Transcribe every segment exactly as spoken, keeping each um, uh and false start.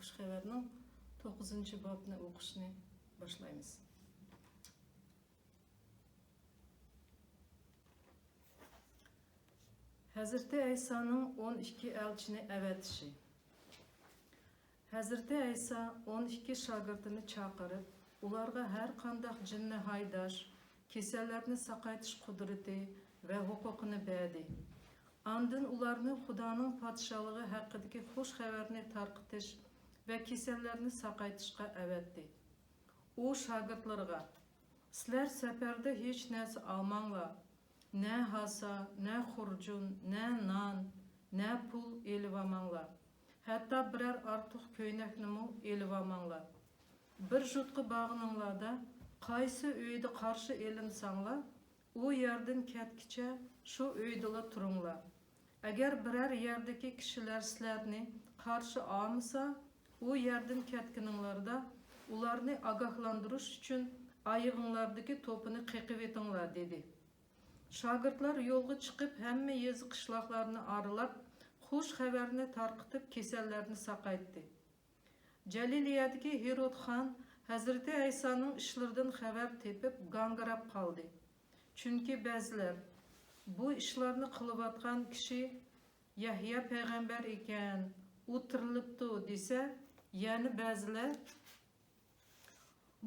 خۇش خەۋەرنىڭ توققۇزىنچى بابىنى ئوقۇشنى باشلايمىز. ھەزرىتى ئەيسانىڭ ئون ئىككى ئەلچىنى ئەۋەتىشى. ھەزرىتى ئەيسا ئون ئىككى شاگىرتىنى چاقىرىپ، ئۇلارغا ھەر قانداق جىننى ھايداش، كېسەللەرنى ساقايتىش قۇدرىتى ۋە ھوقۇقىنى بەردى. ئاندىن ئۇلارنى خۇدانىڭ پادىشاھلىقى ھەققىدىكى خۇش خەۋەرنى تارقىتىش ۋە كېسەللەرنى ساقايتىشقا ئەۋەتتى. ئۇ شاگىرتلىرىغا، سىلەر سەپەردە ھېچ نەرسە ئالماڭلار، نە ھاسا، نە خۇرجۇن، نە نان، نە پۇل ئېلىۋالماڭلار. ھەتتا بىرەر ئارتۇق كۆينەكنىمۇ ئېلىۋالماڭلار. بىر ژۇتقا بارغىنىڭلاردا، قايسى ئۆيدە قارشى ئېلىنساڭلار، ئۇ يەردىن كەتكىچە شۇ ئۆيدىلا تۇرۇڭلار. ئەگەر بىرەر يەردىكى كىشىلەر سىلەرنى قارشى ئالمىسا، ئۇ يەردىن كەتكىنىڭلاردا ئۇلارنى ئاگاھلاندۇرۇش ئۈچۈن ئايىغىڭلاردىكى توپىنى قېقىۋېتىڭلار، دېدى. شاگىرتلار يولغا چىقىپ، ھەممە يېزا قىشلاقلارنى ئارىلاپ، خۇش خەۋەرنى تارقىتىپ، كېسەللەرنى ساقايتتى. جەلىلىيەدىكى ھېرود خان ھەزرىتى ئەيسانىڭ ئىشلىرىدىن خەۋەر تېپىپ، گاڭگىراپ قالدى. چۈنكى بەزىلەر، بۇ ئىشلارنى قىلىۋاتقان كىشى يەھيا پەيغەمبەر ئىكەن، ئۇ تىرىلىپتۇ، دېسە، يەنە بەزىلەر،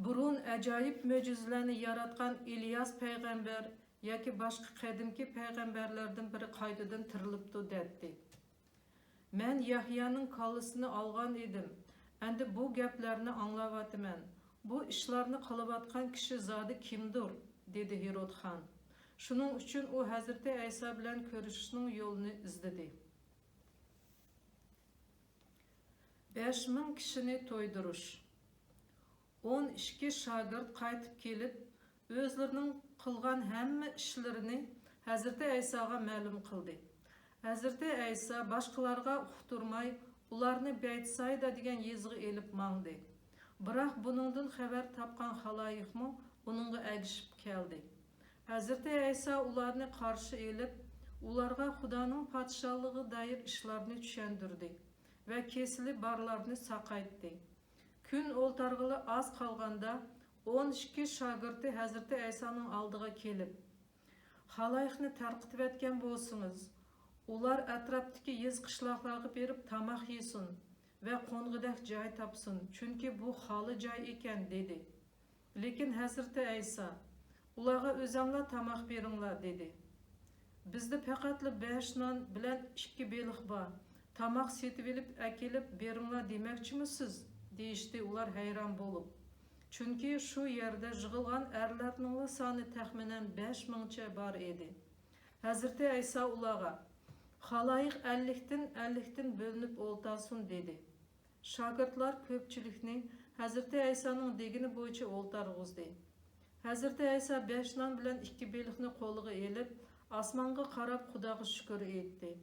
بۇرۇن ئاجايىپ مۆجىزىلەرنى ياراتقان ئىلياس پەيغەمبەر ياكى باشقا قەدىمكى پەيغەمبەرلەردىن بىرى قايتىدىن تىرىلىپتۇ، دەتتى. مەن يەھيانىڭ كاللىسىنى ئالغان ئىدىم، ئەمدى بۇ گەپلەرنى ئاڭلاۋاتىمەن. بۇ ئىشلارنى قىلىۋاتقان كىشى زادى كىمدۇر؟ دېدى ھېرود خان. شۇنىڭ ئۈچۈن ئۇ ھەزرىتى ئەيسا بىلەن كۆرۈشۈشنىڭ يولىنى ئىزدىدى. بەش مىڭ كىشىنى تويدۇرۇش. ئون ئىككى شاگىرت قايتىپ كېلىپ، ئۆزلىرىنىڭ قىلغان ھەممە ئىشلىرىنى ھەزرىتى ئەيساغا مەلۇم قىلدى. ھەزرىتى ئەيسا باشقىلارغا ئۇقتۇرماي، ئۇلارنى بەيتسايدا دېگەن يېزىغا ئېلىپ ماڭدى. بىراق بۇنىڭدىن خەۋەر تاپقان خالايىقمۇ ئۇنىڭغا ئەگىشىپ كەلدى. ھەزرىتى ئەيسا ئۇلارنى قارشى ئېلىپ، ئۇلارغا خۇدانىڭ پادىشاھلىقىغا دائىر ئىشلارنى چۈشەندۈردى ۋە كېسىلى بارلارنى ساقايتتى. كۈن ئولتارغىلى ئاز قالغاندا، ئون ئىككى شاگىرتى ھەزرىتى ئەيسانىڭ ئالدىغا كېلىپ، خالايىقنى تارقىتىۋەتكەن بولسىڭىز، ئۇلار ئەتراپتىكى يېزا قىشلاقلارغا بېرىپ تاماق يېسۇن ۋە قونغۇدەك جاي تاپسۇن، چۈنكى بۇ خالى جاي ئىكەن، دېدى. لېكىن ھەزرىتى ئەيسا، ئۇلارغا ئۆزەڭلار تاماق بېرىڭلار، دېدى. بىزدە پەقەتلا بەش نان بىلەن ئىككى بېلىق بار. تاماق سېتىۋېلىپ ئەكېلىپ بېرىڭلار دېمەكچىمۇسىز؟ دېيىشتى ئۇلار ھەيران بولۇپ. چۈنكى شۇ يەردە يىغىلغان ئەرلەرنىڭلا سانى تەخمىنەن بەش مىڭچە بار ئىدى. ھەزرىتى ئەيسا ئۇلارغا، خالايىق ئەللىكتىن ئەللىكتىن بۆلۈنۈپ ئولتارسۇن، دېدى. شاگىرتلار كۆپچىلىكنى ھەزرىتى ئەيسانىڭ دېگىنى بويىچە ئولتۇرغۇزدى. ھەزرىتى ئەيسا بەش نان بىلەن ئىككى بېلىقنى قولىغا ئېلىپ، ئاسمانغا قاراپ خۇداغا شۈكۈر ئېيتتى.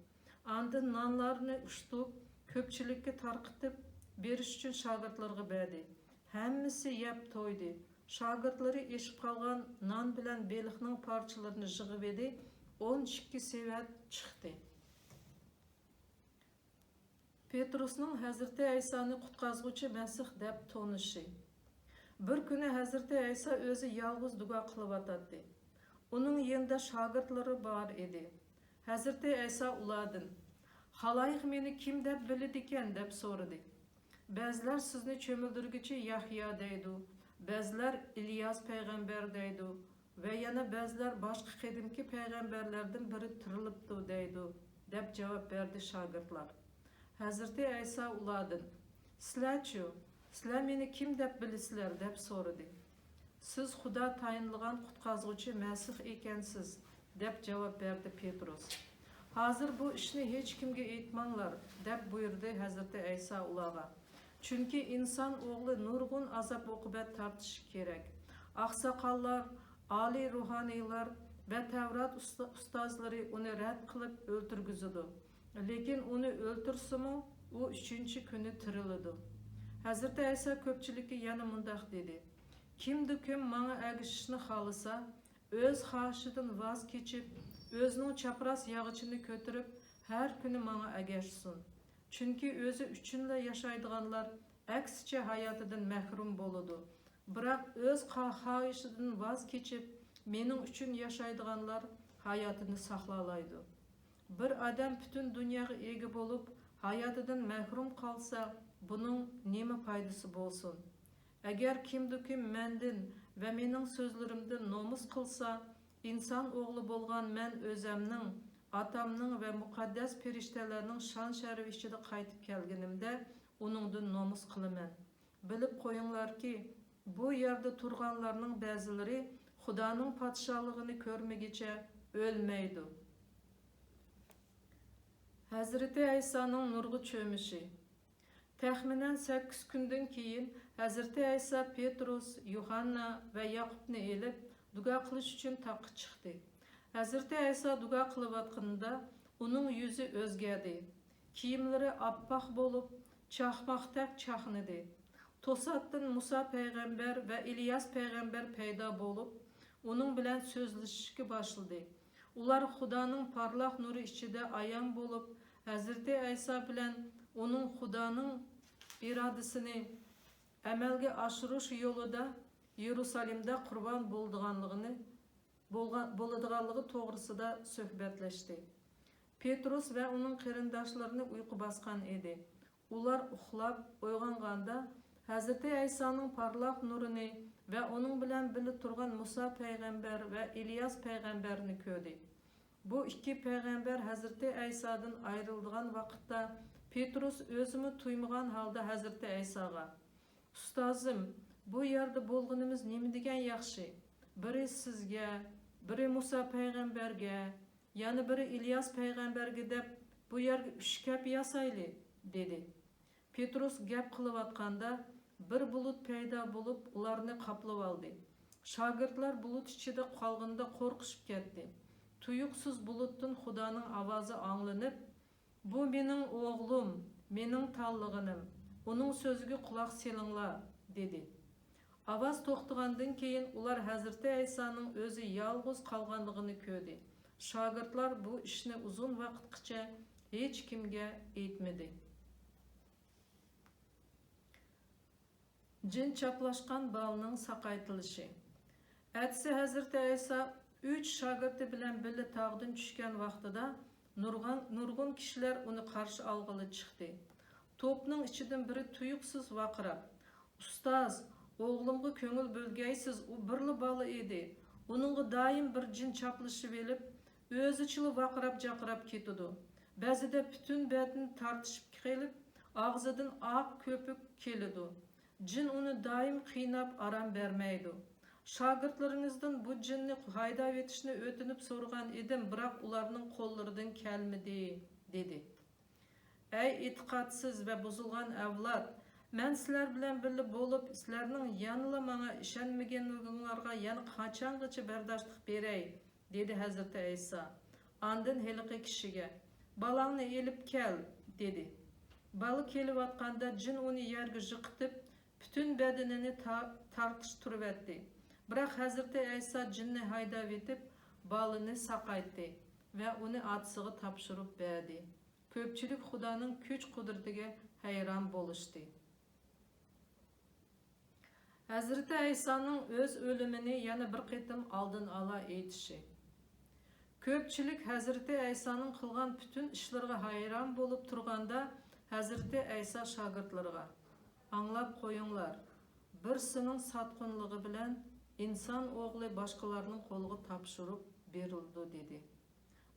ئاندىن نانلارنى ئۇشتۇپ، كۆپچىلىككە تارقىتىپ بېرىش ئۈچۈن شاگىرتلىرىغا بەردى. ھەممىسى يەپ تويدى. شاگىرتلىرى ئېشىپ قالغان نان بىلەن بېلىقنىڭ پارچىلىرىنى يىغىۋىدى، ئون ئىككى سېۋەت چىقتى. پېتروسنىڭ ھەزرىتى ئەيسانى قۇتقازغۇچى مەسىھ دەپ تونۇشى. بىر كۈنى ھەزرىتى ئەيسا ئۆزى يالغۇز دۇئا قىلىۋاتاتتى. ئۇنىڭ يېنىدا شاگىرتلىرى بار ئىدى. ھەزرىتى ئەيسا ئۇلاردىن، خالايىق مېنى كىم دەپ بىلىدىكەن؟ دەپ سورىدى. بەزىلەر سىزنى چۆمۈلدۈرگۈچى يەھيا دەيدۇ، بەزىلەر ئىلياس پەيغەمبەر دەيدۇ، ۋە يەنە بەزىلەر باشقا قەدىمكى پەيغەمبەرلەردىن بىرى تىرىلىپتۇ دەيدۇ، دەپ جاۋاب بەردى شاگىرتلار. ھەزرىتى ئەيسا ئۇلاردىن، سىلەرچۇ؟ سىلەر مېنى كىم دەپ بىلىسىلەر؟ دەپ سورىدى. سىز خۇدا تايىنلىغان قۇتقازغۇچى مەسىھ ئىكەنسىز، دەپ جاۋاب بەردى پېتروس. ھازىر بۇ ئىشنى ھېچكىمگە ئېيتماڭلار، دەپ بۇيرۇدى ھەزرىتى ئەيسا ئۇلارغا. چۈنكى ئىنسان ئوغلى نۇرغۇن ئازاب-ئوقۇبەت تارتىشى كېرەك. ئاقساقاللار، ئالىي روھانىيلار ۋە تەۋرات ئۇستا-، ئۇستازلىرى ئۇنى رەت قىلىپ ئۆلتۈرگۈزىدۇ. لېكىن ئۇنى ئۆلتۈرسىمۇ، ئۇ ئۈچىنچى كۈنى تىرىلىدۇ. ھەزرىتى ئەيسا كۆپچىلىككە يەنە مۇنداق دېدى، كىمدە كىم ماڭا ئەگىشىشنى خالىسا، ئۆز خاھىشىدىن ۋاز كېچىپ، ئۆزىنىڭ چاپراس ياغىچىنى كۆتۈرۈپ، ھەر كۈنى ماڭا ئەگەشسۇن. چۈنكى ئۆزى ئۈچۈنلا ياشايدىغانلار ئەكسىچە ھاياتىدىن مەھرۇم بولىدۇ. بىراق ئۆز قا-، خاھىشىدىن ۋاز كېچىپ، مېنىڭ ئۈچۈن ياشايدىغانلار ھاياتىنى ساقلالايدۇ. بىر ئادەم پۈتۈن دۇنياغا ئىگە بولۇپ، ھاياتىدىن مەھرۇم قالسا، بۇنىڭ نېمە پايدىسى بولسۇن؟ ئەگەر كىمدۇكىم مەندىن ۋە مېنىڭ سۆزلىرىمدىن نومۇس قىلسا، ئىنسان ئوغلى بولغان مەن ئۆزەمنىڭ، ئاتامنىڭ ۋە مۇقەددەس پېرىشتەلەرنىڭ شان-شەرىپى ئىچىدە قايتىپ كەلگىنىمدە ئۇنىڭدىن نومۇس قىلىمەن. بىلىپ قويۇڭلاركى، بۇ يەردە تۇرغانلارنىڭ بەزىلىرى خۇدانىڭ پادىشاھلىقىنى كۆرمىگىچە ئۆلمەيدۇ. ھەزرىتى ئەيسانىڭ نۇرغا چۆمۈشى. تەخمىنەن سەككىز كۈندىن كېيىن، ھەزرىتى ئەيسا پېتروس، يۇھاننا ۋە ياقۇپنى ئېلىپ، دۇئا قىلىش ئۈچۈن تاغقا چىقتى. ھەزرىتى ئەيسا دۇئا قىلىۋاتقىنىدا، ئۇنىڭ يۈزى ئۆزگەردى. كىيىملىرى ئاپئاق بولۇپ، چاقماقتەك چاقنىدى. توساتتىن مۇسا پەيغەمبەر ۋە ئىلياس پەيغەمبەر پەيدا بولۇپ، ئۇنىڭ بىلەن سۆزلىشىشكە باشلىدى. ئۇلار خۇدانىڭ پارلاق نۇرى ئىچىدە ئايان بولۇپ، ھەزرىتى ئەيسا بىلەن ئۇنىڭ خۇدانىڭ ئىرادىسىنى ئەمەلگە ئاشۇرۇش يولىدا يېرۇسالېمدا قۇربان بولىدىغانلىقىنى، بولغان، بولىدىغانلىقى توغرىسىدا سۆھبەتلەشتى. پېتروس ۋە ئۇنىڭ قېرىنداشلىرىنى ئۇيقۇ باسقان ئىدى. ئۇلار ئۇخلاپ ئويغانغاندا، ھەزرىتى ئەيسانىڭ پارلاق نۇرىنى ۋە ئۇنىڭ بىلەن بىللە تۇرغان مۇسا پەيغەمبەر ۋە ئىلياس پەيغەمبەرنى كۆردى. بۇ ئىككى پەيغەمبەر ھەزرىتى ئەيسادىن ئايرىلىدىغان ۋاقىتتا، پېتروس ئۆزىمۇ تۇيمىغان ھالدا ھەزرىتى ئەيساغا، ئۇستازىم، بۇ يەردە بولغىنىمىز نېمە دېگەن ياخشى! بىرى سىزگە، بىرى مۇسا پەيغەمبەرگە، يەنە بىرى ئىلياس پەيغەمبەرگە دەپ، بۇ يەرگە ئۈچ كەپە ياسايلى، دېدى. پېتروس گەپ قىلىۋاتقاندا، بىر بۇلۇت پەيدا بولۇپ، ئۇلارنى قاپلىۋالدى. شاگىرتلار بۇلۇت ئىچىدە قالغىنىدا قورقۇشۇپ كەتتى. تۇيۇقسىز بۇلۇتتىن خۇدانىڭ ئاۋازى ئاڭلىنىپ، «بۇ مېنىڭ ئوغلۇم، مېنىڭ تاللىغىنىم، ئۇنىڭ سۆزىگە قۇلاق سېلىڭلار» دېدى. ئاۋاز توختىغاندىن كېيىن ئۇلار ھەزرىتى ئەيسانىڭ ئۆزى يالغۇز قالغانلىقىنى كۆردى. شاگىرتلار بۇ ئىشنى ئۇزۇن ۋاقىتقىچە ھېچكىمگە ئېيتمىدى. جىن چاپلاشقان بالىنىڭ ساقايتىلىشى. ئەتىسى ھەزرىتى ئەيسا ئۈچ شاگىرتى بىلەن بىللە تاغدىن چۈشكەن ۋاقتىدا نۇرغۇن، نۇرغۇن كىشىلەر ئۇنى قارشى ئالغىلى چىقتى. توپنىڭ ئىچىدىن بىرى تۇيۇقسىز ۋارقىراپ، «ئۇستاز، ئوغلۇمغا كۆڭۈل بۆلگەيسىز، ئۇ بىرلا بالا ئىدى. ئۇنىڭغا دائىم بىر جىن چاپلىشىۋېلىپ، ئۆزىچىلا ۋارقىراپ-جارقىراپ كېتىدۇ. بەزىدە پۈتۈن بەدىنى تارتىشىپ قېلىپ، ئاغزىدىن ئاق كۆپۈك كېلىدۇ. جىن ئۇنى دائىم قىيناپ ئارام بەرمەيدۇ. شاگىرتلىرىڭىزدىن بۇ جىننى ھايداۋېتىشنى ئۆتۈنۈپ سورىغان ئىدىم، بىراق ئۇلارنىڭ قوللىرىدىن كەلمىدى» دېدى. «ئەي ئېتىقادسىز ۋە بۇزۇلغان ئەۋلاد! مەن سىلەر بىلەن بىللە بولۇپ، سىلەرنىڭ يەنىلا ماڭا ئىشەنمىگەنلىكىڭلارغا يەنە قاچانغىچە بەرداشلىق بېرەي؟» دېدى ھەزرىتى ئەيسا. ئاندىن ھېلىقى كىشىگە، «بالاڭنى ئېلىپ كەل» دېدى. بالا كېلىۋاتقاندا جىن ئۇنى يەرگە يىقىتىپ، پۈتۈن بەدىنىنى تا-، تارتىشتۇرۇۋەتتى. بىراق ھەزرىتى ئەيسا جىننى ھايداۋېتىپ، بالىنى ساقايتتى ۋە ئۇنى ئاتىسىغا تاپشۇرۇپ بەردى. كۆپچىلىك خۇدانىڭ كۈچ-قۇدرىتىگە ھەيران بولۇشتى. ھەزرىتى ئەيسانىڭ ئۆز ئۆلۈمىنى يەنە بىر قېتىم ئالدىن ئالا ئېيتىشى. كۆپچىلىك ھەزرىتى ئەيسانىڭ قىلغان پۈتۈن ئىشلىرىغا ھەيران بولۇپ تۇرغاندا، ھەزرىتى ئەيسا شاگىرتلىرىغا، «ئاڭلاپ قويۇڭلار، بىرسىنىڭ ساتقۇنلۇقى بىلەن ئىنسان ئوغلى باشقىلارنىڭ قولىغا تاپشۇرۇپ بېرىلىدۇ» دېدى.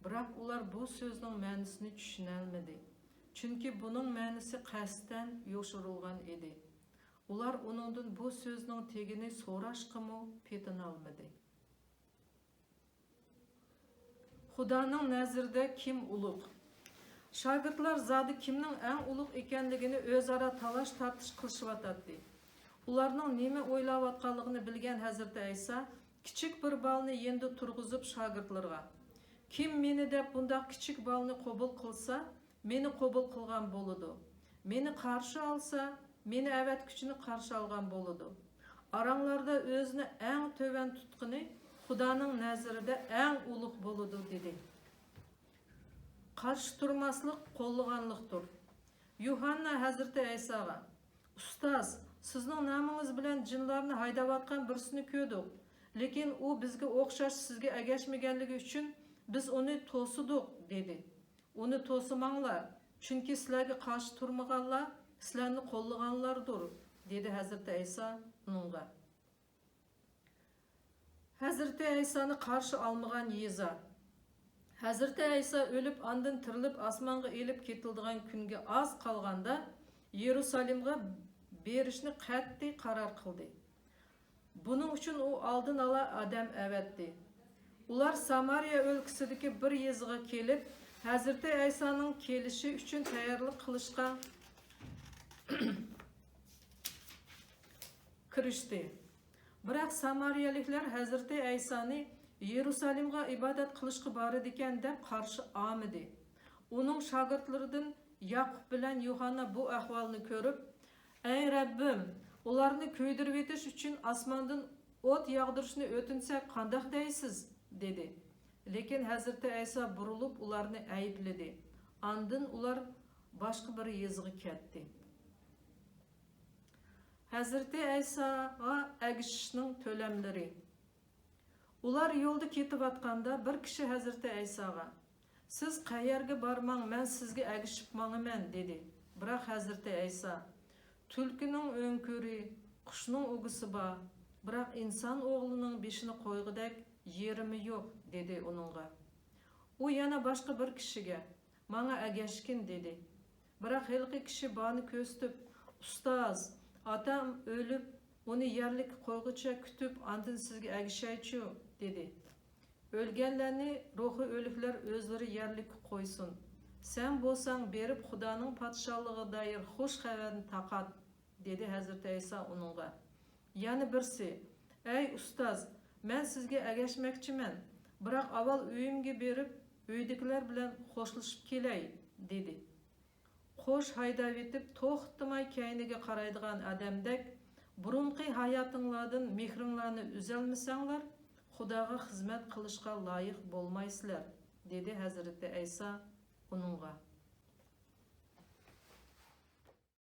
بىراق ئۇلار بۇ سۆزنىڭ مەنىسىنى چۈشىنەلمىدى، چۈنكى بۇنىڭ مەنىسى قەستەن يوشۇرۇلغان ئىدى. ئۇلار ئۇنىڭدىن بۇ سۆزنىڭ تېگىنى سوراشقىمۇ پېتىنالمىدى. خۇدانىڭ نەزىرىدە كىم ئۇلۇغ؟ شاگىرتلار زادى كىمنىڭ ئەڭ ئۇلۇغ ئىكەنلىكىنى ئۆزئارا تالاش-تارتىش قىلىشىۋاتاتتى. ئۇلارنىڭ نېمە ئويلاۋاتقانلىقىنى بىلگەن ھەزرىتى ئەيسا كىچىك بىر بالىنى يېنىدا تۇرغۇزۇپ شاگىرتلىرىغا، «كىم مېنى دەپ بۇنداق كىچىك بالىنى قوبۇل قىلسا، مېنى قوبۇل قىلغان بولىدۇ. مېنى قارشى ئالسا، مېنى ئەۋەتكۈچىنى قارشى ئالغان بولىدۇ. ئاراڭلاردا ئۆزىنى ئەڭ تۆۋەن تۇتقىنى خۇدانىڭ نەزىرىدە ئەڭ ئۇلۇغ بولىدۇ» دېدى. قارشى تۇرماسلىق قوللىغانلىقتۇر. يۇھاننا ھەزرىتى ئەيساغا، ئۇستاز، سىزنىڭ نامىڭىز بىلەن جىنلارنى ھايداۋاتقان بىرسىنى كۆردۇق. لېكىن ئۇ بىزگە ئوخشاش سىزگە ئەگەشمىگەنلىكى ئۈچۈن بىز ئۇنى توسىدۇق، دېدى. ئۇنى توسىماڭلار، چۈنكى سىلەرگە قارشى تۇرمىغانلار سىلەرنى قوللىغانلاردۇر، دېدى ھەزرىتى ئەيسا ئۇنىڭغا. ھەزرىتى ئەيسانى قارشى ئالمىغان يېزا. ھەزرىتى ئەيسا ئۆلۈپ، ئاندىن تىرىلىپ ئاسمانغا ئېلىپ كېتىلىدىغان كۈنگە ئاز قالغاندا، يېرۇسالېمغا بېرىشنى قەتئىي قارار قىلدى. بۇنىڭ ئۈچۈن ئۇ ئالدىن ئالا ئادەم ئەۋەتتى. ئۇلار سامارىيە ئۆلكىسىدىكى بىر يېزىغا كېلىپ، ھەزرىتى ئەيسانىڭ كېلىشى ئۈچۈن تەييارلىق قىلىشقا كىرىشتى. بىراق سامارىيەلىكلەر ھەزرىتى ئەيسانى يېرۇسالېمغا ئىبادەت قىلىشقا بارىدىكەن دەپ قارشى ئالمىدى. ئۇنىڭ شاگىرتلىرىدىن ياقۇپ بىلەن يۇھاننا بۇ ئەھۋالنى كۆرۈپ، ئەي رەببىم، ئۇلارنى كۆيدۈرۈۋېتىش ئۈچۈن ئاسماندىن ئوت ياغدۇرۇشنى ئۆتۈنسەك قانداق دەيسىز؟ دېدى. لېكىن ھەزرىتى ئەيسا بۇرۇلۇپ ئۇلارنى ئەيىبلىدى. ئاندىن ئۇلار باشقا بىر يېزىغا كەتتى. ھەزرىتى ئەيساغا ئەگىشىشنىڭ تۆلەملىرى. ئۇلار يولدا كېتىۋاتقاندا بىر كىشى ھەزرىتى ئەيساغا، سىز قەيەرگە بارماڭ، مەن سىزگە ئەگىشىپ ماڭىمەن، دېدى. بىراق ھەزرىتى ئەيسا، تۈلكىنىڭ ئۆڭكۈرى، قۇشنىڭ ئۇگىسى بار، بىراق ئىنسان ئوغلىنىڭ بېشىنى قويغۇدەك يېرىمۇ يوق، دېدى ئۇنىڭغا. ئۇ يەنە باشقا بىر كىشىگە، ماڭا ئەگەشكىن، دېدى. بىراق ھېلىقى كىشى بارنى كۆرسىتىپ، ئۇستاز، ئاتام ئۆلۈپ، ئۇنى يەرلىككە قويغۇچە كۈتۈپ، ئاندىن سىزگە ئەگىشەيچۇ، دېدى. ئۆلگەنلەرنى روھى ئۆلۈكلەر ئۆزلىرى يەرلىككە قويسۇن. سەن بولساڭ بېرىپ خۇدانىڭ پادىشاھلىقىغا دائىر خۇش خەۋەرنى تارقات، دېدى ھەزرىتى ئەيسا ئۇنىڭغا. يەنە بىرسى، ئەي ئۇستاز، مەن سىزگە ئەگەشمەكچىمەن، بىراق ئاۋۋال ئۆيۈمگە بېرىپ، ئۆيدىكىلەر بىلەن خوشلىشىپ كېلەي، دېدى. قوش ھايداۋېتىپ، توختىماي كەينىگە قارايدىغان ئادەمدەك، بۇرۇنقى ھاياتىڭلاردىن مېھرىڭلارنى ئۈزەلمىسەڭلار، خۇداغا خىزمەت قىلىشقا لايىق بولمايسىلەر، دېدى ھەزرىتى ئەيسا ئۇنىڭغا.